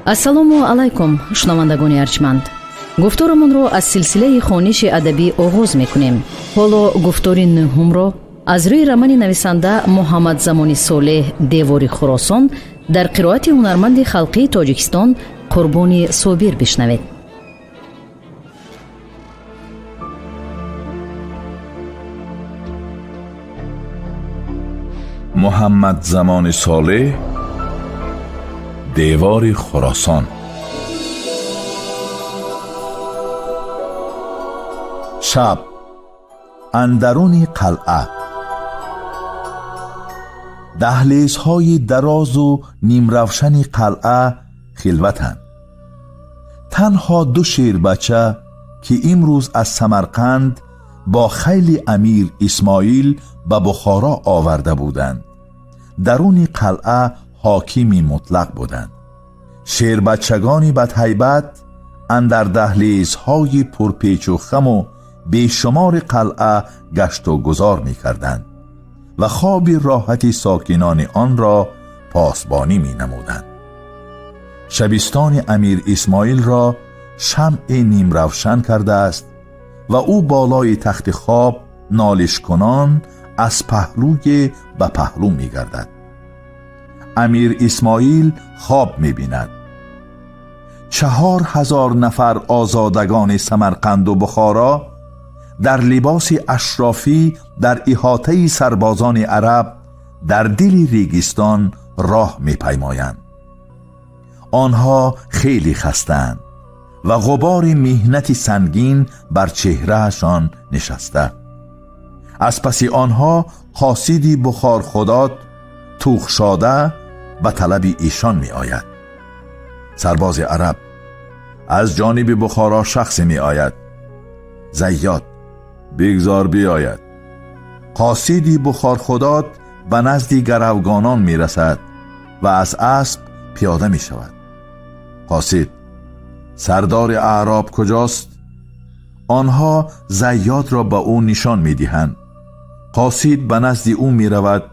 Ассалому алайкум, шунавандагони арҷманд. Гуфторамонро аз силсилаи хониши адабӣ оғоз мекунем. Ҳоло гуфтори нӯҳумро аз рӯи романи нависанда Муҳаммадзамони Солеҳ «Девори Хуросон» дар қироати ҳунарманди халқии Тоҷикистон Қурбони Собир бишнавед. Муҳаммадзамони Солеҳ, «Девори Хуросон». Шаб, андаруни қалъа, даҳлезҳои дарозу нимравшани қалъа хилватанд. Танҳо ду шербача, ки имрӯз аз Самарқанд бо хайли Амир Исмоил ба Бухоро оварда буданд, даруни қалъа ҳокими мутлақ буданд. Шербачагони бадҳайбат андар даҳлезҳои пурпечу хаму бешумори қалъа гашту гузор мекарданд ва хоби роҳати сокинони онро посбонӣ менамуданд. Шабистони Амир Исмоилро шамъи нимравшан кардааст ва ӯ болои тахти хоб нолишкунон аз паҳлӯе ба паҳлӯ мегардад. Амир Исмоил хоб мебинад. 4000 нафар озодагони Самарқанду Бухоро дар либоси ашрофӣ дар иҳотаи сарбозони араб дар дили регистон роҳ мепаймоянд. Онҳо хеле хастаанд ва ғубори меҳнати сангин бар чеҳраашон нишаста. Аз паси онҳо қосиди Бухорхудот тухшода ба талаби эшон меояд. Сарбози араб: аз ҷониби Бухоро шахсе меояд. Зайёд: бигзор биёяд. Қосиди Бухорхудот ба назди гаравгонон мерасад ва аз асп пиёда мешавад. Қосид: сардори аъроб куҷост? Онҳо Зайёдро ба ӯ нишон медиҳанд. Қосид ба назди ӯ меравад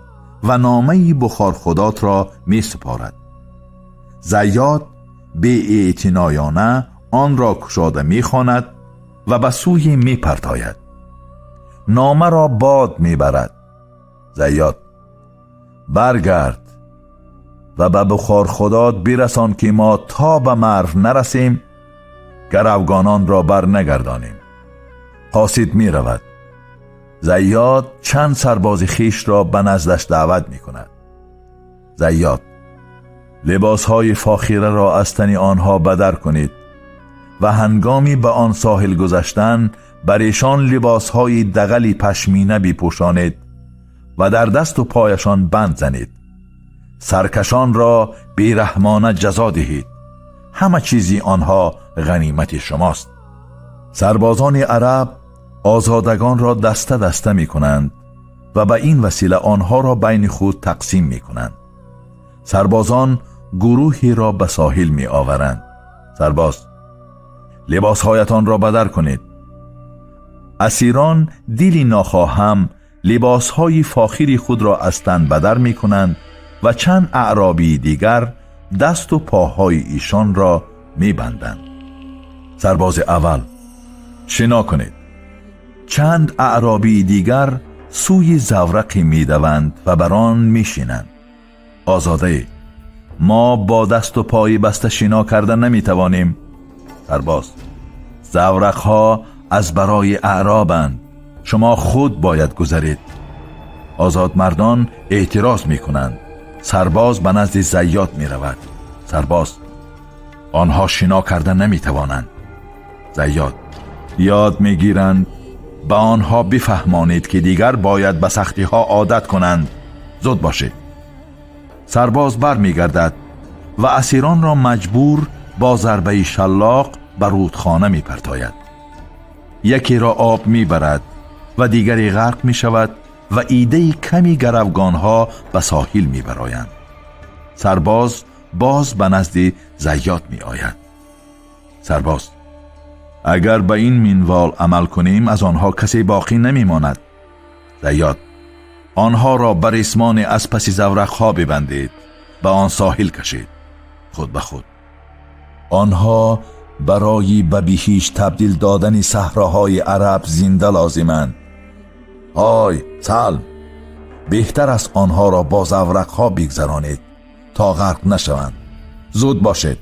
ва номаи Бухорхудотро месупорад. Зайёд беэътиноёна онро кушода мехонад ва ба сӯе мепартояд. Номаро бод мебарад. Зайёд: баргард ва ба Бухорхудот бирасон, ки мо то ба Марв нарасем, гаравгононро барнагардонем. Қосид меравад. Зайёд чанд сарбози хишро ба наздаш даъват мекунад. Зайёд: либосҳои фохираро аз тани онҳо бадар кунед ва ҳангоми ба он соҳил гузаштан бар эшон либосҳои дағали пашмина бипӯшонед ва дар дасту пояшон банд занед. Саркашонро бераҳмона ҷазо диҳед. Ҳама чизи онҳо ғанимати шумост. Сарбозони араб озодагонро даста даста мекунанд ва ба ин васила онҳоро байни худ тақсим мекунанд. Сарбозон гурӯҳеро ба соҳил меоваранд. Сарбоз: либосҳоятонро бадар кунед. Асирон дили нохоҳам либосҳои фохири худро аз тан бадар мекунанд ва чанд аъробии дигар дасту поҳои эшонро мебанданд. Сарбози аввал: шино кунед. Чанд аъробии дигар сӯи заврақе медаванд ва бар он мешинанд. Озодае: мо бо дасту пои баста шино карда наметавонем. Сарбоз: заврақҳо аз барои аъробанд, шумо худ бояд гузаред. Озодмардон эътироз мекунанд. Сарбоз ба назди Зайёд меравад. Сарбоз: онҳо шино карда наметавонанд. Зайёд: ёд мегиранд. Ба онҳо бифаҳмонед, ки дигар бояд ба сахтиҳо одат кунанд. Зуд бошед. Сарбоз бармегардад ва асиронро маҷбур бо зарбаи шаллоқ ба рӯдхона мепартояд. Якеро об мебарад ва дигаре ғарқ мешавад ва идаи ками гаравгонҳо ба соҳил мебароянд. Сарбоз боз ба назди Зайёд меояд. Сарбоз: агар ба ин минвол амал кунем, аз онҳо касе боқӣ намемонад. Зайёд: онҳоро ба ресмоне аз паси заврақҳо бибандед, ба он соҳил кашед. Худ ба худ. Онҳо барои ба биҳишт табдил додани саҳроҳои араб зинда лозиманд. Ҳой Салм, беҳтар аст онҳоро бо заврақҳо бигзаронед то ғарқ нашаванд. Зуд бошед.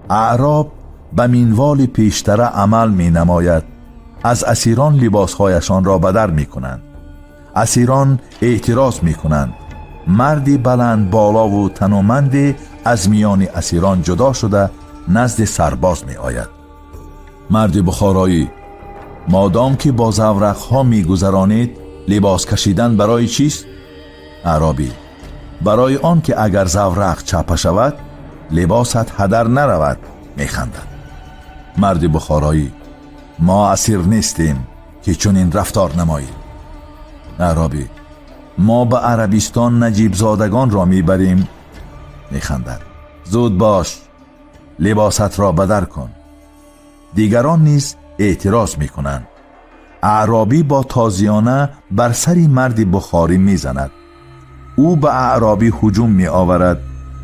Аъроб ба минволи пештара амал менамояд. Аз асирон либосҳояшонро бадар мекунанд. Асирон эътироз мекунанд. Марди баланд болову тануманде аз миёни асирон ҷудо шуда назди сарбоз меояд. Марди бухороӣ: модом ки бо заврақҳо мегузаронед, либос кашидан барои чист? Аъробӣ: барои он ки агар заврақ чапа шавад, либосат ҳадар наравад. Механдад. Марди бухороӣ: мо асир нестем ки чунин рафтор намоед. Аъробӣ: мо ба Арабистон наҷибзодагонро мебарем. Механдад. Зуд бош, либосатро бадар кун. Дигарон низ эътироз мекунанд. Аъробӣ бо тозиёна бар сари марди бухорӣ мезанад. Ӯ ба аъробӣ ҳуҷум меоварад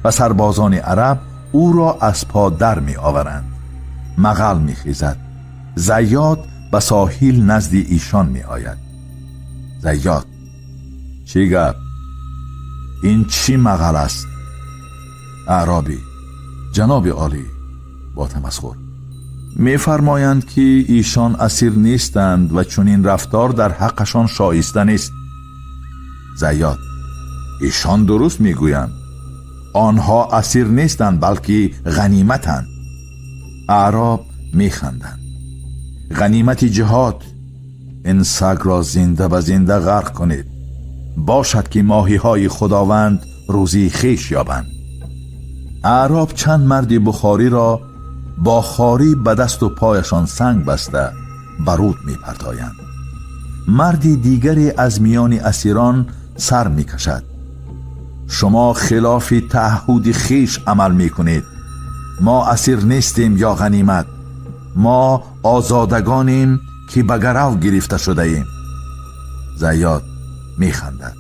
ва сарбозони араб ӯро аз по дар меоваранд. Мағал мехезад. Зайёд ба соҳил назди эшон меояд. Зайёд: чӣ гап? Ин чӣ мағал аст? Аъробӣ: ҷаноби олӣ, бо тамасхур, мефармоянд ки эшон асир нестанд ва чунин рафтор дар ҳаққашон шоиста нест. Зайёд: эшон дуруст мегӯянд. Онҳо асир нестанд, балки ғаниматанд. Аъроб механданд. Ғанимати ҷиҳод. Ин сагро зинда ба зинда ғарқ кунед. Бошад ки моҳиҳои Худованд рӯзии хеш ёбанд. Аъроб чанд марди бухориро бо хорӣ ба дасту пояшон санг баста ба руд мепартоянд. Марди дигаре аз миёни асирон сар мекашад: шумо хилофи таъҳуди хеш амал мекунед. Мо асир нестем ё ғанимат. Мо озодагонем ки ба гарав гирифта шудаем. Зайёд механдад.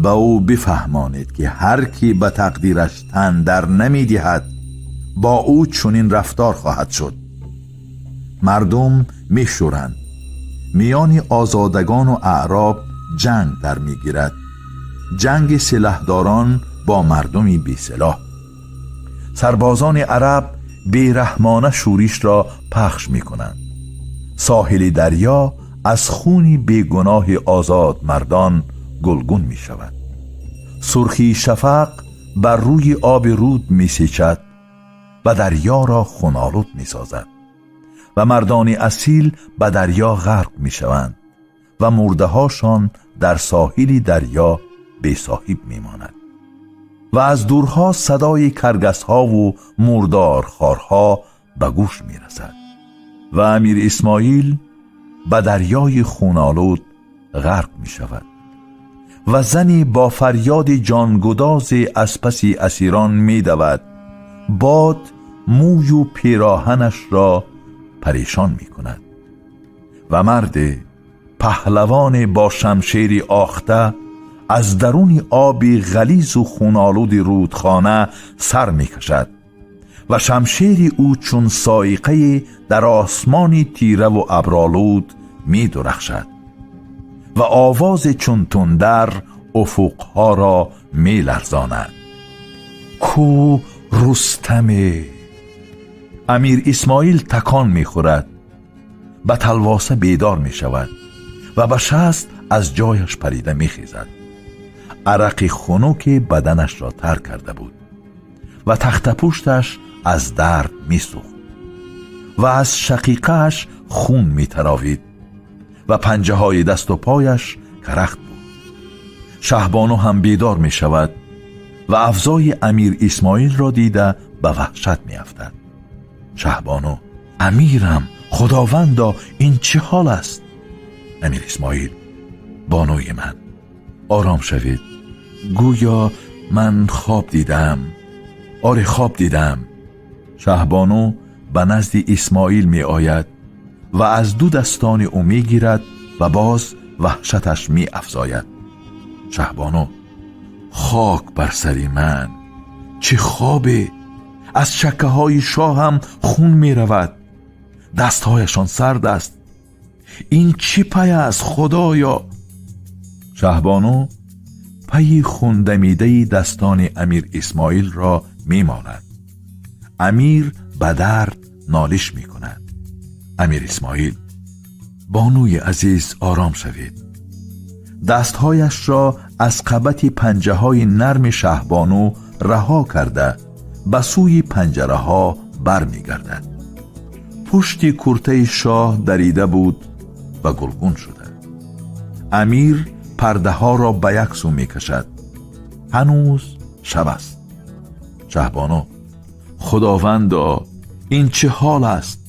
Ба ӯ бифаҳмонед ки ҳар кӣ ба тақдираш тан дар намедиҳад, бо ӯ чунин рафтор хоҳад шуд. Мардум мешӯранд. Миёни озодагону аъроб ҷанг дар мегирад. Ҷанги силаҳдорон бо мардуми бесилоҳ. Сарбозони араб бераҳмона шӯришро пахш мекунанд. Соҳили дарё аз хуни бегуноҳи озодмардон гулгун мешавад. Сурхии шафақ бар рӯи оби руд месечад ва дарёро хунолуд месозад ва мардони асил ба дарё ғарқ мешаванд ва мурдаҳошон дар соҳили дарё бесоҳиб мемонад ва аз дурҳо садои каргасҳову мурдорхорҳо ба гӯш мерасад ва Амир Исмоил ба дарёи хунолуд ғарқ мешавад ва зане бо фарёди ҷонгудозе аз паси асирон медавад. Бод мӯю пироҳанашро парешон мекунад ва марде паҳлавоне бо шамшери охта аз даруни оби ғализу хунолуди рудхона сар мекашад ва шамшери ӯ чун соиқае дар осмони тираву абролуд медурахшад ва овозе чун тундар уфуқҳоро меларзонад: ку Рустаме? Амир Исмоил такон мехӯрад, ба талвоса бедор мешавад ва ба шаст аз ҷояш парида мехезад. Арақи хунуке баданашро тар карда буд ва тахтапушташ аз дард месӯхт ва аз шақиқааш хун метаровид ва панҷаҳои дасту пояш карахт буд. Шаҳбону ҳам бедор мешавад ва авзои Амир Исмоилро дида ба ваҳшат меафтад. Шаҳбону: амирам, Худовандо, ин чӣ ҳол аст? Амир Исмоил: бонуи ман, ором шавед. Гӯё ман хоб дидам. Оре, хоб дидам. Шаҳбону ба назди Исмоил меояд ва аз ду дастони ӯ мегирад ва боз ваҳшаташ меафзояд. Шаҳбону: хок бар сари ман, чӣ хобе! Аз чаккаҳои шоҳ ҳам хун меравад. Дастҳояшон сард аст. Ин чӣ пай аст, Худоё? Шаҳбону пайи хундамидаи дастони Амир Исмоилро мемолад. Амир ба дард нолиш мекунад. Амир Исмоил: бонуи азиз, ором шавед. Дастҳояшро аз қабати панҷаҳои нарми Шаҳбону раҳо карда, ба сӯи панҷараҳо бармегардад. Пушти куртаи шоҳ дарида буд ва гулгун шуда. Амир пардаҳоро ба як сӯ мекашад. Ҳанӯз шаб аст. Шаҳбону: Худовандо, ин чӣ ҳол аст?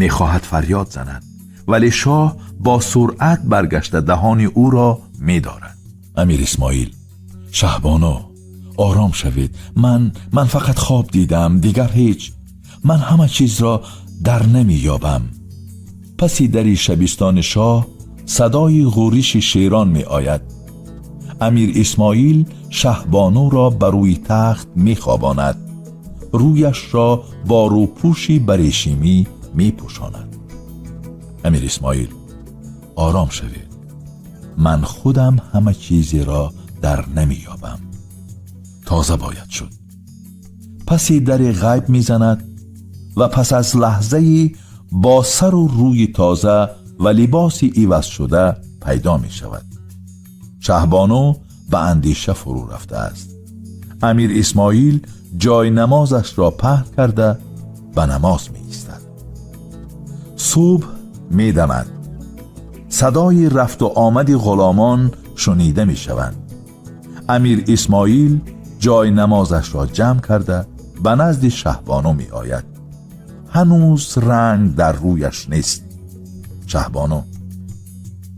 Мехоҳад фарёд занад, вале шоҳ бо суръат баргашта даҳони ӯро медорад. Амир Исмоил: Шаҳбону, ором шавед. Ман фақат хоб дидам, дигар ҳеҷ. Ман ҳама чизро дар намеёбам. Паси дари шабистони шоҳ садои ғӯриши шерон меояд. Амир Исмоил Шаҳбонуро ба рӯи тахт мехобонад, рӯяшро бо рӯпӯши барешимӣ мепӯшонад. Амир Исмоил: ором шавед, ман худам ҳама чизеро дар намеёбам. Тоза бояд шуд. Паси дари ғайб мезанад ва пас аз лаҳзае бо сару рӯи тоза ва либоси ивазшуда пайдо мешавад. Шаҳбону ба андеша фурӯ рафтааст. Амир Исмоил ҷои намозашро паҳн карда, ба намоз меистад. Субҳ медамад. Садои рафту омади ғуломон шунида мешаванд. Амир Исмоил ҷои намозашро ҷамъ карда, ба назди Шаҳбону меояд. Ҳанӯз ранг дар рӯяш нест. Шаҳбону: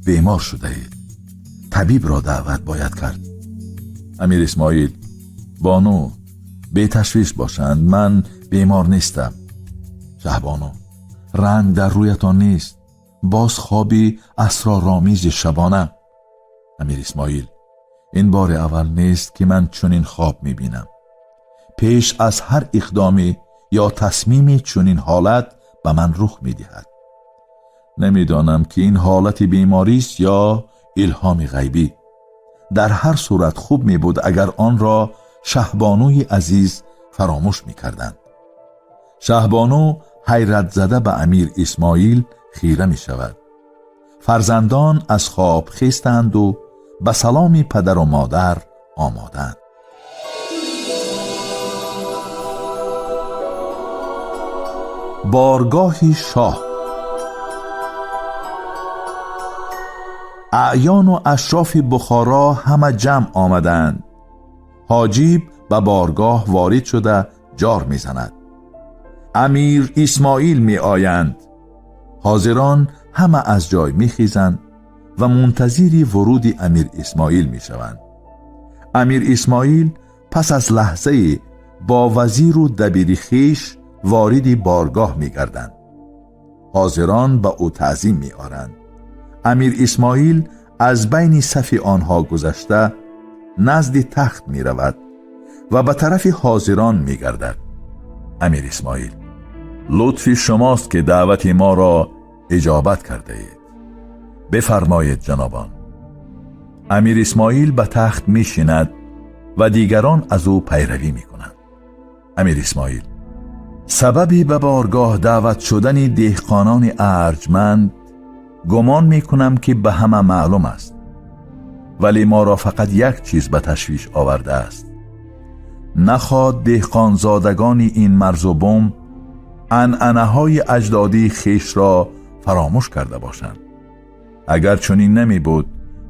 бемор шудаед, табибро даъват бояд кард. Амир Исмоил: бону, беташвиш бошанд, ман бемор нестам. Шаҳбону: ранг дар рӯятон нест, боз хоби асроромези шабона. Амир Исмоил: ин бори аввал нест, ки ман чунин хоб мебинам. Пеш аз ҳар иқдоме ё тасмими чунин ҳолат ба ман рух медиҳад. Намедонам, ки ин ҳолати беморист ё илҳоми ғайбӣ. Дар ҳар сурат хуб мебуд, агар онро Шаҳбонуи азиз фаромӯш мекарданд. Шаҳбону ҳайратзада ба Амир Исмоил хира мешавад. Фарзандон аз хоб хестанду ба саломи падару модар омоданд. Боргоҳи шоҳ. Аъёну ашрофи Бухоро ҳама ҷамъ омаданд. Ҳоҷиб ба боргоҳ ворид шуда, ҷор мезанад: Амир Исмоил меоянд. Ҳозирон ҳама аз ҷой мехезанд ва мунтазири вуруди Амир Исмоил мешаванд. Амир Исмоил пас аз лаҳзае бо вазиру дабири хеш вориди боргоҳ мегарданд. Ҳозирон ба ӯ таъзим меоранд. Амир Исмоил аз байни сафи онҳо гузашта, назди тахт меравад ва ба тарафи ҳозирон мегардад. Амир Исмоил: лутфи шумост, ки даъвати моро иҷобат кардаед. Бифармоед, ҷанобон. Амир Исмоил ба тахт мешинад ва дигарон аз ӯ пайравӣ мекунанд. Амир Исмоил: сабаби ба боргоҳ даъват шудани деҳқонони арҷманд гумон мекунам, ки ба ҳама маълум аст, вале моро фақат як чиз ба ташвиш овардааст. Наход деҳқонзодагони ин марзу бум анъанаҳои аҷдодии хешро фаромӯш карда бошанд. Агар чунин намебуд,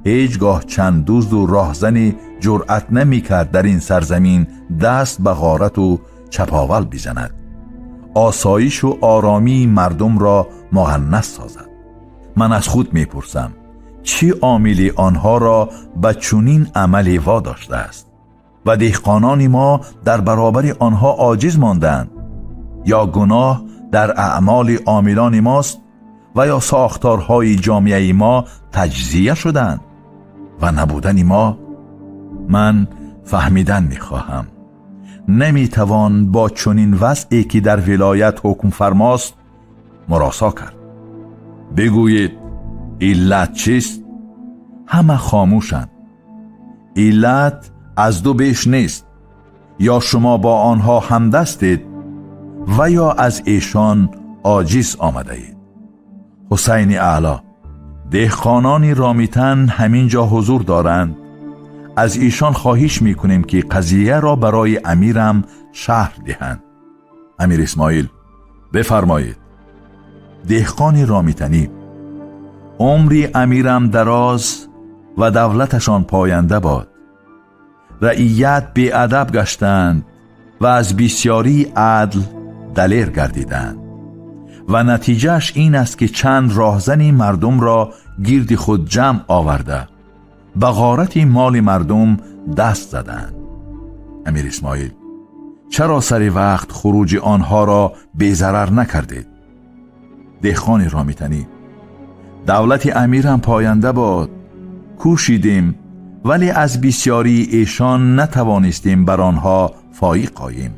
ҳеҷ гоҳ чанд дузду роҳзане ҷуръат намекард дар ин сарзамин даст ба ғорату чаповал бизанад, осоишу оромии мардумро муғаннас созад. Ман аз худ мепурсам, чӣ омиле онҳоро ба чунин амале водоштааст ва деҳқонони мо дар баробари онҳо оҷиз монданд? Ё гуноҳ дар аъмоли омилони мост ва ё сохторҳои ҷомеаи мо таҷзия шуданд ва набудани мо. Ман фаҳмидан мехоҳам. نمیتوان با چنین وضعی که در ولایت حکم فرماست مراسا کرد. بگویید علت چیست؟ همه خاموشند. علت از دو بیش نیست، یا شما با آنها همدستید و یا از ایشان عاجز آمده اید. حسین اعلی: دهقانان رامیتن همینجا حضور دارند. از ایشان خواهش میکنیم که قضیه را برای امیرم شرح دهند. امیر اسماعیل: بفرمایید. دهقان رامیتنی: عمری امیرم دراز و دولتشان پاینده باد. رعیت بی‌ادب گشتند و از بسیاری عدل دلیر گردیدند و نتیجهش این است که چند راهزنی مردم را گرد خود جمع آورده به غارت مال مردم دست زدند. امیر اسماعیل: چرا سر وقت خروج آنها را بی ضرر نکردید؟ دهقان رامیتنی: دولت امیرم پاینده باد. کوشیدیم ولی از بسیاری ایشان نتوانستیم بر آنها فائق آییم.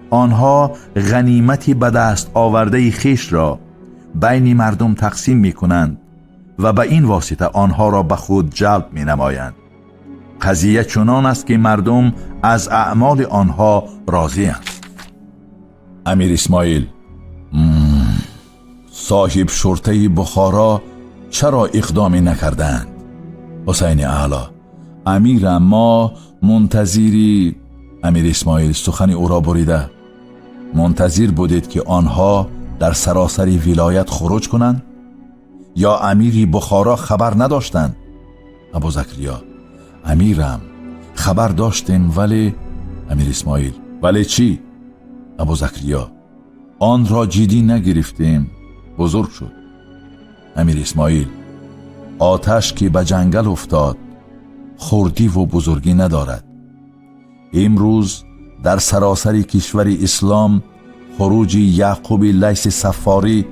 آنها غنیمتی به دست آورده خیش را بین مردم تقسیم می کنند و به این واسطه آنها را به خود جلب می نمایند. قضیه چنان است که مردم از اعمال آنها راضی اند. امیر اسماعیل: صاحب شرطه بخارا چرا اقدامی نکردند؟ حسین اعلی: امیرم ما منتظری. امیر اسماعیل سخن او را بریده: منتظر بودید که آنها در سراسر ولایت خروج کنند؟ یا امیری بخارا خبر نداشتند؟ ابو زکریا: امیرم خبر داشتیم ولی. امیر اسماعیل: ولی چی؟ ابو زکریا: آن را جدی نگرفتیم، بزرگ شد. امیر اسماعیل: آتش که به جنگل افتاد خردی و بزرگی ندارد. امروز در سراسر کشور اسلام خروج یعقوب لیث صفاری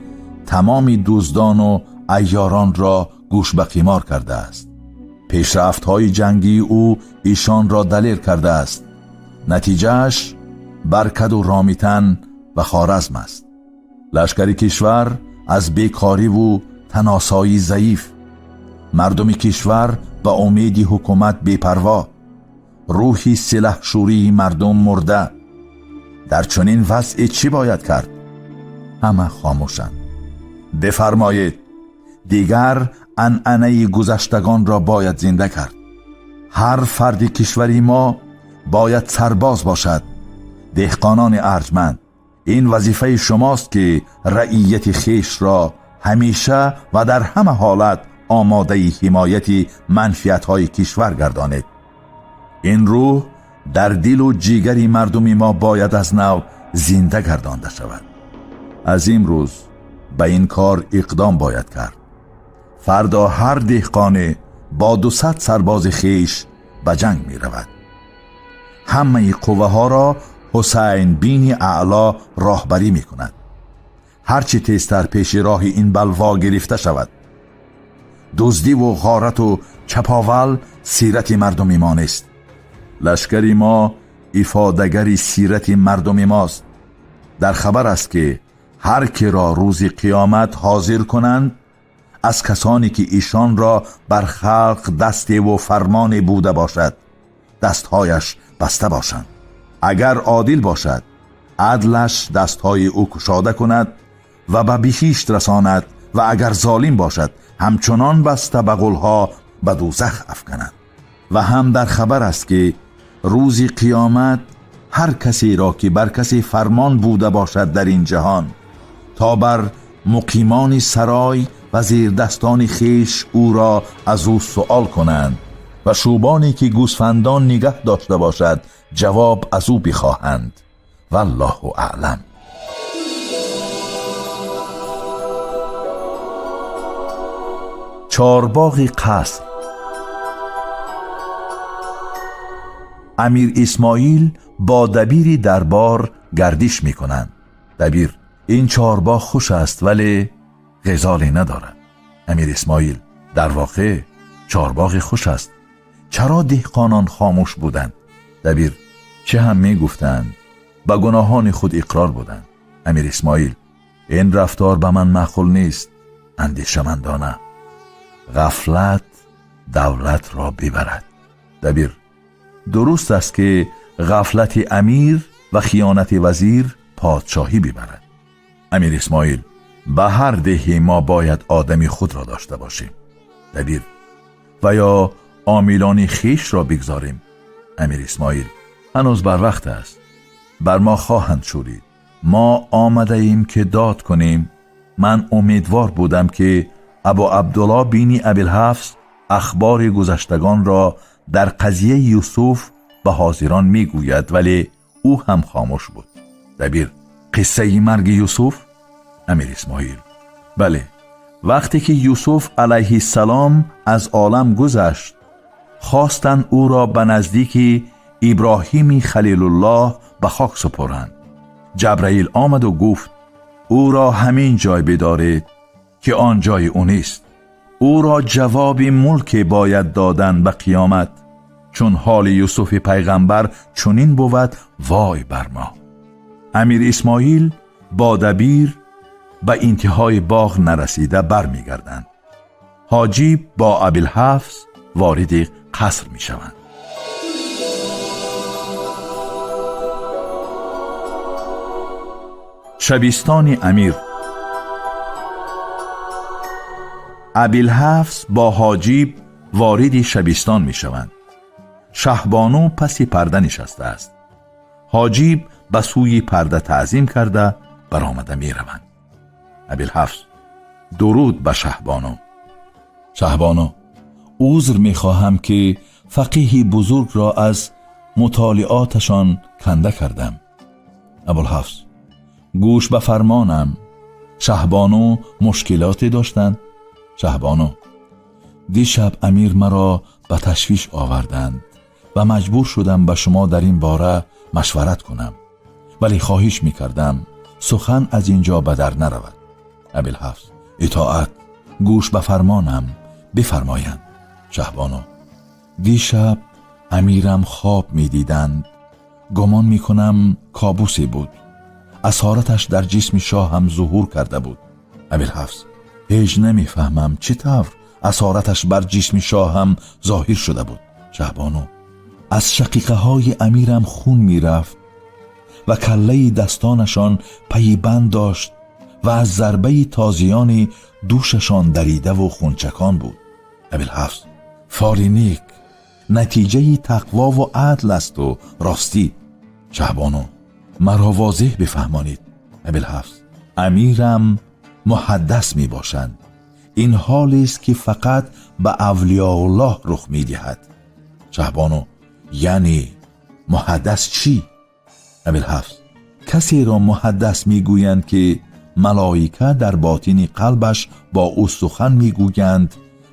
تمام دزدان و عیاران را گوش به قمار کرده است. پیشرفت های جنگی او ایشان را دلیر کرده است. نتیجهش برکد و رامیتن و خوارزم است. لشکر کشور از بیکاری و تناسایی ضعیف، مردم کشور به امید حکومت بی‌پروا، روحی سلحشوری مردم مرده. در چنین وضعی چی باید کرد؟ همه خاموشند. بفرمایید دیگر عنعنه گذشتگان را باید زنده کرد. هر فرد کشوری ما باید سرباز باشد. دهقانان ارجمند، این وظیفه شماست که رعیت خویش را همیشه و در همه حالت آماده حمایت منفعت‌های کشور گردانید. این روح در دل و جیگر مردم ما باید از نو زنده گردانده شود. از امروز به این کار اقدام باید کرد. فردا هر دهقان با 200 سرباز خویش به جنگ می رود. همه قوه ها را حسین بین اعلی راهبری می کند. هرچی تیزتر پیش راه این بلوا گرفته شود. دزدی و غارت و چپاول سیرت مردم ما نیست. لشکر ما افادگر سیرت مردم ماست. در خبر است که هر که را روز قیامت حاضر کنند از کسانی که ایشان را بر خلق دست و فرمان بوده باشد دستهایش بسته باشند. اگر عادل باشد عدلش دستهای او کشاده کند و به بهشت رساند و اگر ظالم باشد همچنان بسته به قلها به دوزخ افکند. و هم در خبر است که روز قیامت هر کسی را که بر کسی فرمان بوده باشد در این جهان تا بر مقیمان سرای و زیر دستان خیش او را از او سؤال کنند و شوبانی که گوسفندان نگه داشته باشد جواب از او بخواهند. والله اعلم. چارباغ قصر. امیر اسماعیل با دبیر دربار گردش میکنند. دبیر: این چارباغ خوش است ولی غزالی ندارد. امیر اسماعیل: در واقع چارباغ خوش است. چرا دهقانان خاموش بودند؟ دبیر: Чӣ ҳам мегуфтанд? Ба гуноҳони худ иқрор буданд. Амир Исмоил: ин рафтор ба ман маъқул нест. Андешамандона: ғафлат давлатро бибарад. Дабир: дуруст аст, ки ғафлати амир ва хиёнати вазир подшоҳӣ бибарад. Амир Исмоил: ба ҳар деҳе мо бояд одами худро дошта бошем. Дабир: ва ё омилони хешро бигзорем. Амир Исмоил: ҳанӯз барвақт аст, бар мо хоҳанд шӯрид. Мо омадаем, ки дод кунем. Ман умедвор будам, ки Абу Абдулло бини Абилҳафс ахбори гузаштагонро дар қазияи Юсуф ба ҳозирон мегӯяд, вале ӯ ҳам хомӯш буд. Дабир: қиссаи марги Юсуф? Амир Исмоил: бале, вақте ки Юсуф алайҳиссалом аз олам гузашт, хостанд ӯро ба наздики Иброҳими Халилуллоҳ ба хок супоранд. Ҷабраил омаду гуфт: ӯро ҳамин ҷой бидоред, ки он ҷои ӯ нест. Ӯро ҷавоби мулке бояд додан ба қиёмат. Чун ҳоли Юсуфи пайғамбар чунин бувад, вой бар мо. Амир Исмоил бо дабир ба интиҳои боғ нарасида бармегарданд. Ҳоҷиб бо Абилҳафс вориди қаср мешаванд. Шабистони амир. Абилҳафс бо ҳоҷиб вориди шабистон мешаванд. Шаҳбону паси парда нишастааст. Ҳоҷиб ба сӯи парда таъзим карда баромада мераванд. Абилҳафс: дуруд ба шаҳбону. Шаҳбону: узр мехоҳам, ки фақиҳи бузургро аз мутолиоташон канда кардам. Абулҳафс: гӯш ба фармонам. Шаҳбону, мушкилоте доштанд? Шаҳбону: дишаб амир маро ба ташвиш оварданд ва маҷбур шудам ба шумо дар ин бора машварат кунам, вале хоҳиш мекардам, сухан аз ин ҷо ба дар наравад. Абилҳафс: итоат, гӯш ба фармонам, бифармоянд. Шаҳбону: дишаб амирам хоб медиданд. Гумон мекунам, кобусе буд. Асораташ дар ҷисми шоҳам зуҳур карда буд. Абилҳафс: ҳеҷ намефаҳмам, чӣ тавр асораташ бар ҷисми шоҳам зоҳир шуда буд. Шаҳбону: аз шақиқаҳои амирам хун мерафт ва каллаи дастонашон пайбанд дошт ва аз зарбаи тозиёни дӯшашон даридаву хунчакон буд. Абилҳафс: фоли нек, натиҷаи тақвову адл асту ростӣ. Шаҳбону: маро возеҳ бифаҳмонед. Абилҳафс: амирам муҳаддас мебошанд. Ин ҳолест, ки фақат ба авлиёуллоҳ рух медиҳад. Шаҳбону: яъне муҳаддас чӣ? Абилҳафс: касеро муҳаддас мегӯянд, ки малоика дар ботини қалбаш бо ӯ сухан мегӯянд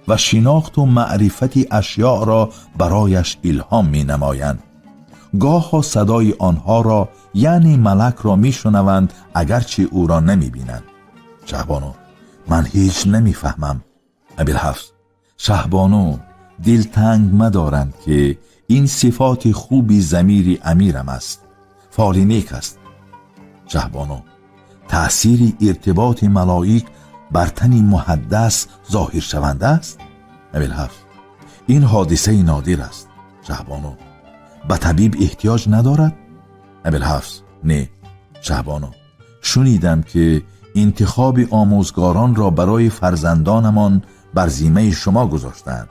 ва шинохту маърифати ашёъро барояш илҳом менамоянд. Гоҳо садои онҳоро, яъне малакро, мешунаванд, агарчи ӯро намебинанд. Шаҳбону: ман ҳеҷ намефаҳмам. Абилҳафс: шаҳбону дилтанг мадоранд, ки ин сифоти хуби замири амирам аст, фоли нек аст. Шаҳбону: таъсири иртиботи малоик бар тани муҳаддас зоҳиршаванда аст? Абилҳафс: ин ҳодисаи нодир аст. Шаҳбону: ба табиб эҳтиёҷ надорад? Абилҳафс: не. Шаҳбону: шунидам, ки интихоби омӯзгоронро барои фарзандонамон бар зиммаи шумо гузоштаанд.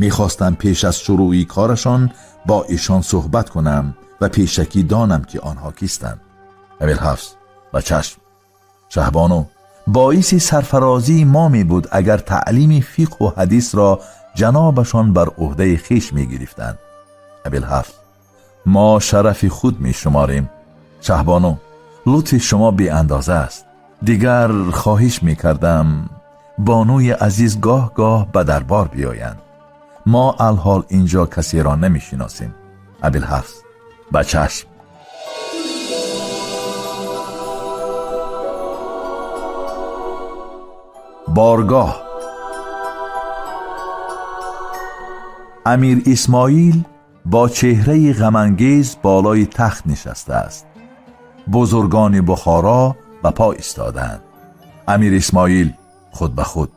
Мехостам пеш аз шурӯи корашон бо эшон суҳбат кунам ва пешакӣ донам, ки онҳо кистанд. Абилҳафс: ба чашм. Шаҳбону: боиси сарфарозии мо мебуд, агар таълими фиқҳу ҳадисро ҷанобашон бар ӯҳдаи хеш мегирифтанд. Абилҳафс: мо шарафи худ мешуморем. Шаҳбону: лутфи шумо беандоза аст. Дигар хоҳиш мекардам, бонуи азиз гоҳ-гоҳ ба дарбор биёянд. Мо алҳол инҷо касеро намешиносем. Абилҳафс: ба чашм. Боргоҳ. Амир Исмоил با چهره غم‌انگیز بالای تخت نشسته است. بزرگان بخارا به پا ایستادند. امیر اسماعیل خود به خود: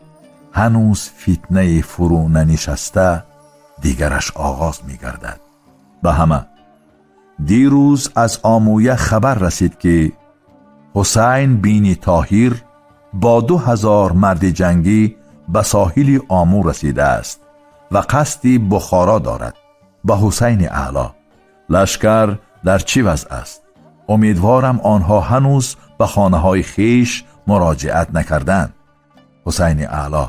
هنوز فتنه فرو ننشسته، دیگرش آغاز می گردد. به همه: دیروز از آمویه خبر رسید که حسین بین طاهر با 2000 مرد جنگی به ساحل آمو رسیده است و قصد بخارا دارد. به حسین اعلی: لشکر در چی وضع است؟ امیدوارم آنها هنوز به خانه های خویش مراجعت نکردند. حسین اعلی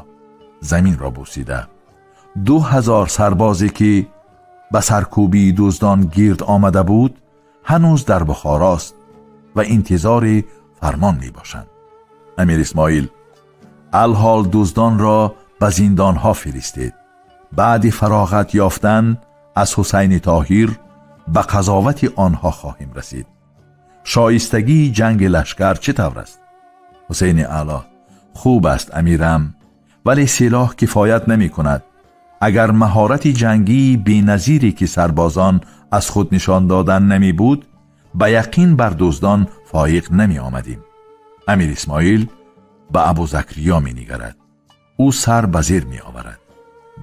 زمین را بوسیده: 2000 سربازی که به سرکوبی دزدان گیرد آمده بود هنوز در بخاراست و انتظار فرمان می باشند. امیر اسماعیل: الحال دزدان را به زندانها فرستید. بعد فراغت یافتن از حسین طاهر به قضاوت آنها خواهیم رسید. شایستگی جنگ لشکر چطور است؟ حسین اعلی: خوب است امیرم، ولی سلاح کفایت نمی کند. اگر مهارت جنگی بی‌نظیری که سربازان از خود نشان دادن نمی بود، به یقین بر دزدان فایق نمی آمدیم. امیر اسماعیل به ابو زکریا می نگرد. او سر به زیر می آورد.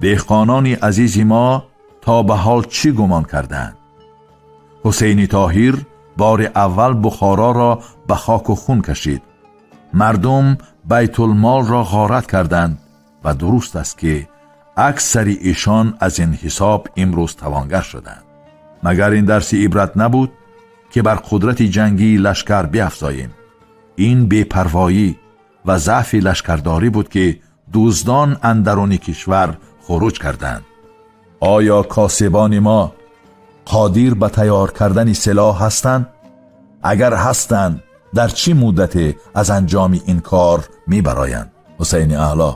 دهقانان عزیز ما تا به حال چی گمان کردند؟ حسین طاهر بار اول بخارا را به خاک و خون کشید. مردم بیت المال را غارت کردند و درست است که اکثر ایشان از این حساب امروز توانگر شدند. مگر این درس عبرت نبود که بر قدرت جنگی لشکر بیافزاییم؟ این بی‌پروایی و ضعف لشکرداری بود که دزدان اندرون کشور خروج کردند. آیا کاسبان ما قادر به تیار کردن سلاح هستند؟ اگر هستند، در چی مدت از انجام این کار میبرایند؟ حسین اعلی: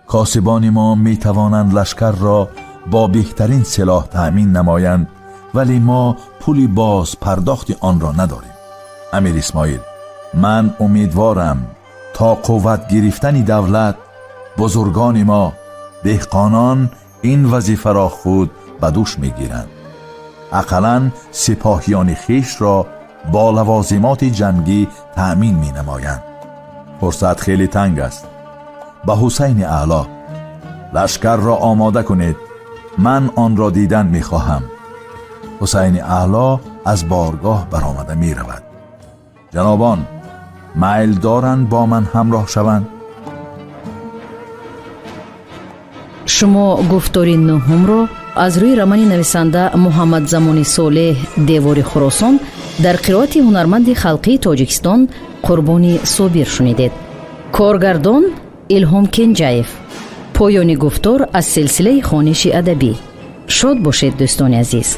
کاسبان ما می توانند لشکر را با بهترین سلاح تأمین نمایند، ولی ما پولی باز پرداخت آن را نداریم. امیر اسماعیل: من امیدوارم تا قوت گرفتن دولت، بزرگان ما دهقانان این وظیفه را خود به دوش میگیرند. اقلا سپاهیان خویش را با لوازمات جنگی تأمین می نمایند. فرصت خیلی تنگ است. به حسین اعلی: لشکر را آماده کنید، من آن را دیدن می خواهم. حسین اعلی از بارگاه برآمده می رود. جنابان میل دارند با من همراه شوند؟ Шумо гуфтори нуҳумро аз рӯи романи нависанда Муҳаммадзамони Солеҳ «Девори Хуросон» дар қироати ҳунарманди халқии Тоҷикистон Қурбони Собир шунидед. Коргардон Илҳом Кенҷаев. Поёни гуфтор аз силсилаи хониши адабӣ. Шод бошед, дӯстони азиз.